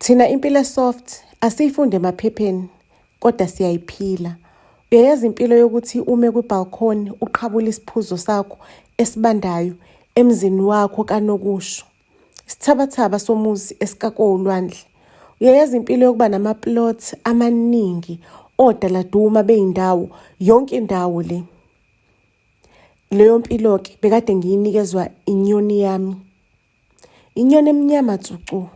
Thina impilo e-soft asiyifundi emaphepheni kodwa siyayiphila. Uyayazi impilo yokuthi ume kwi-balcony uqhabule isiphuzo sakho esibandayo emzini wakho kanokusho. Isithabathaba somuzi esikakwe ulwandle. Uyayazi impilo yokuba nama-plot amaningi odaladuma beyindawo yonke indawo le. Leyo mpilo-ke bekade ngiyinikezwa inyoni yami. Inyoni emnyama tsucu,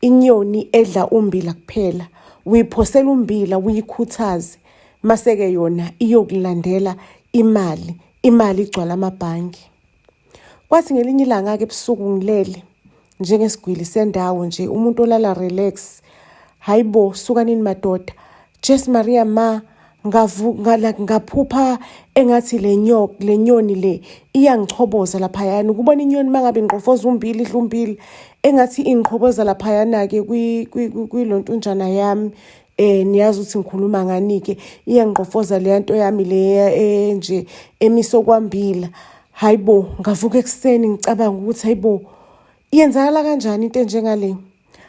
inyoni edla umbila kuphela. Uyiphosela umbila uyikhuthaze, mase-ke yona iyokulandela imali, imali igcwala amabhange. Kwathi ngelinye ilanga-ke ebusuku ngilele njengesigwili sendawo nje, umuntu olala relax. Hhayi bo, sukanini madoda. Jesu Maria ma ngaphupha engathi le nyoka le nyoni le iyangichoboza laphayana ukubona inyoni mangabe ingqofoza umbili idla umbili engathi ingiqhoboza laphayana-ke kwilontunjana yami niyazi ukuthi ngikhuluma ngani-ke iyangiqofoza leya nto yami leya nje emiso kwambila. Hayi bo, ngavuka ekuseni ngicabanga ukuthi hayi bo, iyenzakala kanjani into enjengale.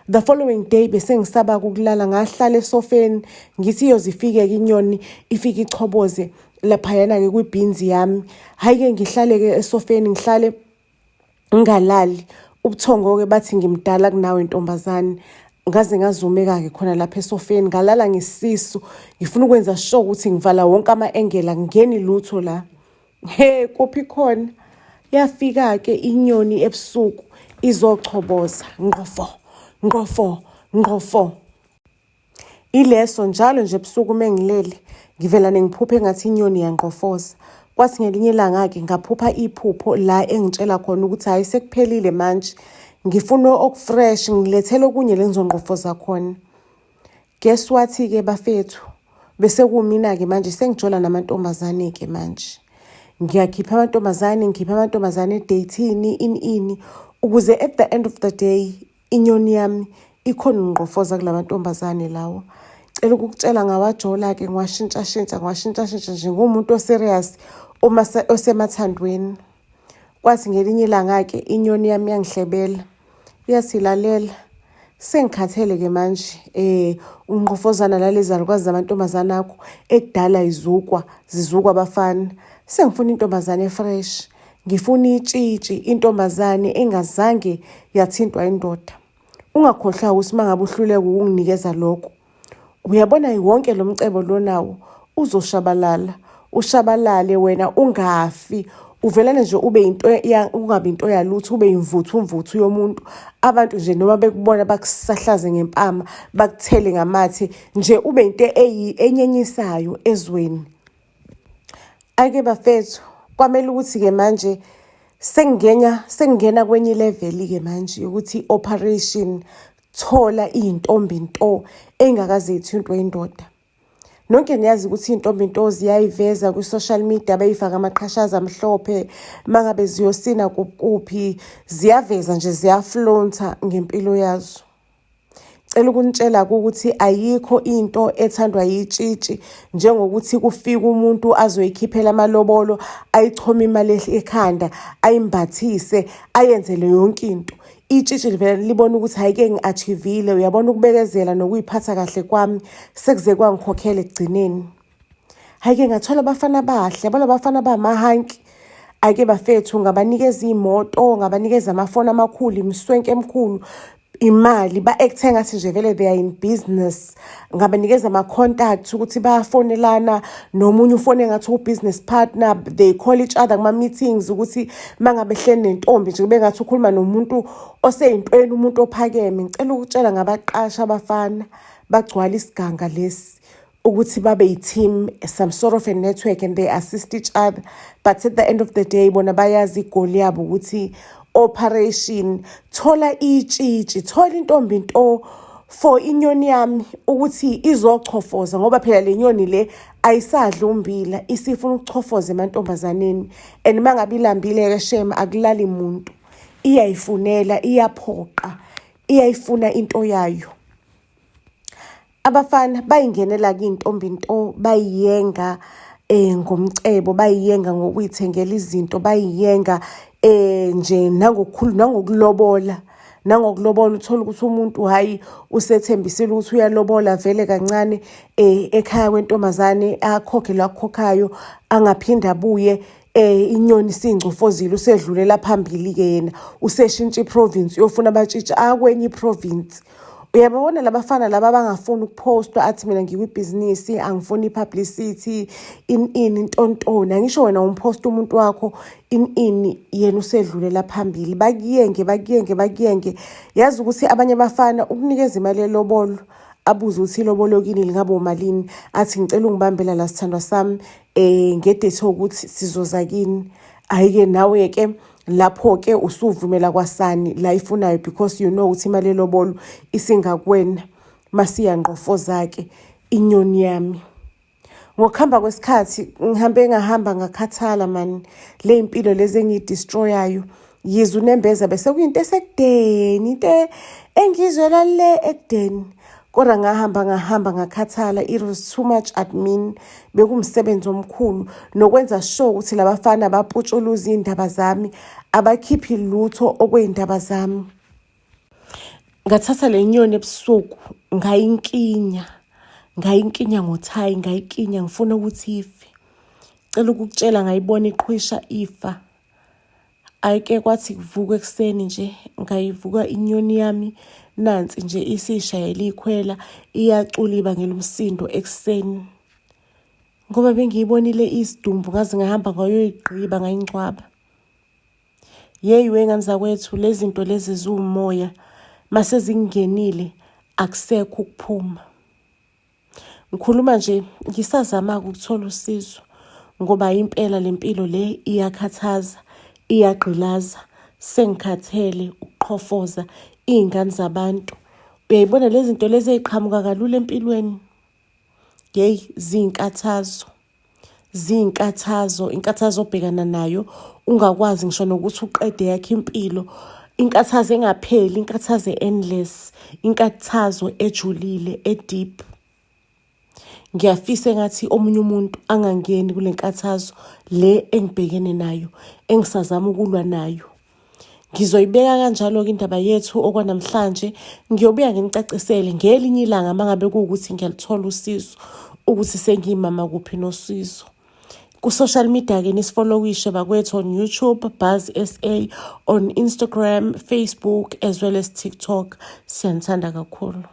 The following day bese ngisaba ukulala, ngahlala esofeni ngithi iyoze ifike-ke inyoni ifike ichoboze laphayana-ke kwibhinzi yami. Hhayi-ke ngihlale-ke esofeni ngihlale ngingalali. Ubuthongo-ke bathi ngimdala kunawe ntombazane. Ngaze ngazumeka-ke khona lapha esofeni ngalala ngesisu ngifuna ukwenza sure ukuthi ngivala wonke ama-engela akungeni lutho la. He kuphi khona? Yafika-ke inyoni ebusuku izochoboza ngqofo ngqofo ngqofo. Ileso njalo nje ebusuku uma ngilele ngivelane ngiphuphe engathi inyoni iyangqofoza. Kwathi ngelinye ilanga-ke ngaphupha iphupho la engitshela khona ukuthi hhayi sekuphelile manje ngifuna oku-fresh ngilethele okunye le ngizongqofoza khona. Guess what-ke bafethu, bese kuwumina-ke manje sengijola namantombazane-ke manje. Ngiyakhipha amantombazane, ngikhipha amantombazane edeyithini, ini ini, ukuze at the end of the day inyoni yami ikhona ukungqofoza kula mantombazane lawa. Cela ukukutshela ngawajola-ke ngiwashintshashintsha ngiwashintshashintsha nje nguwumuntu o-serious uma osemathandweni. Kwathi ngelinye ilanga-ke inyoni yami yangihlebela. Iyasilalela. Sengikhathele-ke manje ungqofozana nalezi zalukwazi zamantombazane akho ekudala izukwa zizukwa abafana. Sengifuna intombazane e-fresh. Ngifuna itshitshi intombazane engazange yathintwa indoda. Ungakhohlwa ukuthi uma ngabe uhluleka ukunginikeza lokho, uyabona wonke lo mcebo lonawo uzoshabalala, ushabalale wena ungafi. Uvelane nje ube into ungabi into yalutho, ube imvuthu mvuthu yomuntu. Abantu nje noma bekubona bakusahlaze ngempama, bakuthele ngamathe nje ube into enyenyisayo ezweni. Ake bafethu, kwamele ukuthi-ke manje sengingena sengingena kwenye ileveli-ke manje yokuthi operation thola iy'ntombi nto engakaze ithintwe indoda. Nonke niyazi ukuthi iy'ntombi nto ziyayiveza kwi-social media beyifake amaqhashaza amhlophe mangabe ziyosina kuphi ziyaveza nje ziyaflonta ngempilo yazo. Cela ukunitshela ukuthi ayikho into ethandwa yitshitshi njengokuthi kufike umuntu azoyikhiphela amalobolo, ayichome imali ekhanda, ayimbathise, ayenzele yonke into. Itshitshi livele libone ukuthi hhayi-ke ngi-achieve-ile, uyabona ukubekezela nokuy'phatha kahle kwami sekuze kwangikhokhela ekugcineni. Hhayi-ke ngathola abafana abahle, yabo labafana abamahanki. Ake bafethu ngabanikeza iy'moto, ngabanikeza amafoni amakhulu, imiswenke emikhulu, imali ba-act-e ngathi nje vele they are in business. Ngabanikeza ama-contact ukuthi bayafonelana nomunye ufone ngathi uwu-business partner, they call each other kuma-meetings ukuthi uma ngabe ehleli nentombi nje kube ngathi ukhuluma nomuntu oseyintweni, umuntu ophakeme. Ngicela ukutshela ngabaqasha abafana bagcwala isiganga lesi ukuthi babe yi-team, some sort of a network and they assist each other. But at the end of the day bona bayazi igoli yabo ukuthi operation thola itshitshi, thola intombi nto for inyoni yami ukuthi izochofoza ngoba phela le nyoni le ayisadli umbila isifuna ukuchofoza emantombazaneni and uma ngabe ilambile-ke shem akulali muntu, iyayifunela, iyaphoqa, iyayifuna into yayo. Abafana bayingenela-ke iy'ntombi nto, bayiyenga ngomcebo, bayiyenga ngokuy'thengela izinto, bayiyenga nje nangokulobola. Nangokulobola uthole ukuthi umuntu hhayi usethembisile ukuthi uyalobola vele kancane ekhaya kwentombazane akhokhe la kukhokhayo angaphinde abuye inyoni isingcofozile usedlulela phambili-ke yena useshintsha iprovince uyofuna abatshitshi akwenye iprovince. Uyababona labafana laba abangafuni ukuphostwa athi mina ngikwibhizinisi angifuni i-publicity in in intontoni angisho wena umphosta umuntu wakho in in yena usedlulela phambili bakuyenge bakuyenge bakuyenge yazi ukuthi abanye abafana ukunikeza imali yelobolo abuze ukuthi ilobolo kini lingabe umalini athi ngicela ungibambela la sithandwa sami ngedate ukuthi sizoza kini ayike nawe ke lapho-ke usuvumela kwasani la ifunayo because you know ukuthi imali yelobolo isingakuwena masiyangqofoza-ke inyoni yami. Ngokuhamba kwesikhathi ngihambe ngahamba ngakhathala mani le impilo lezi engiyidestroyayo yize unembeza bese kuyinto esekudeni into engiyizwela le ekudeni kodwa ngahamba ngahamba ngakhathala. It was too much admin, bekumsebenzi omkhulu nokwenza sure ukuthi labafana baputshuluza iy'ndaba zami abakhiphi lutho okwey'ndaba zami. Ngathatha le nyoni ebusuku ngayinkinya ngayinkinya ngothayi ngayinkinya ngifuna ukuthi ife. Cela ukukutshela ngayibona iqhwisha ifa. Ayike kwathi kuvuka ekuseni nje ngayivuka inyoni yami nansi nje isishayela ikhwela iyacula ibangela umsindo ekuseni. Ngoba bengiyibonile isidumbu ngaze ngahamba ngayoyigqiba ngayingcwaba. Yeyi wengane zakwethu lezi zinto lezi ziwumoya mase zingenile akusekho ukuphuma. Ngikhuluma nje ngisazama-ke ukuthola usizo ngoba impela le mpilo le iyakhathaza, iyagqilaza. Sengikhathele ukuqhofoza iy'ngane zabantu. Uyayibona lezi zinto lezi ey'qhamuka kalula empilweni? Yeyi ziyinkathazo, ziyinkathazo, inkathazo obhekana nayo ungakwazi ngisho nokuthi uqede yakho impilo. Inkathazo engapheli, inkathazo e-endless, inkathazo ejulile, e-deep. Ngiyafisa engathi omunye umuntu angangeni kule nkathazo le engibhekene nayo, engisazama ukulwa nayo. Ngizoyibeka kanjalo-ke indaba yethu okwanamhlanje. Ngiyobuya nginicacisele ngelinye ilanga uma ngabe kuwukuthi ngiyaluthola usizo ukuthi sengiyimama kuphi nosizo. Ku-social media-ke nisifollowishe bakwethu on YouTube, Buzz SA, on Instagram, Facebook as well as TikTok. Siyanithanda kakhulu.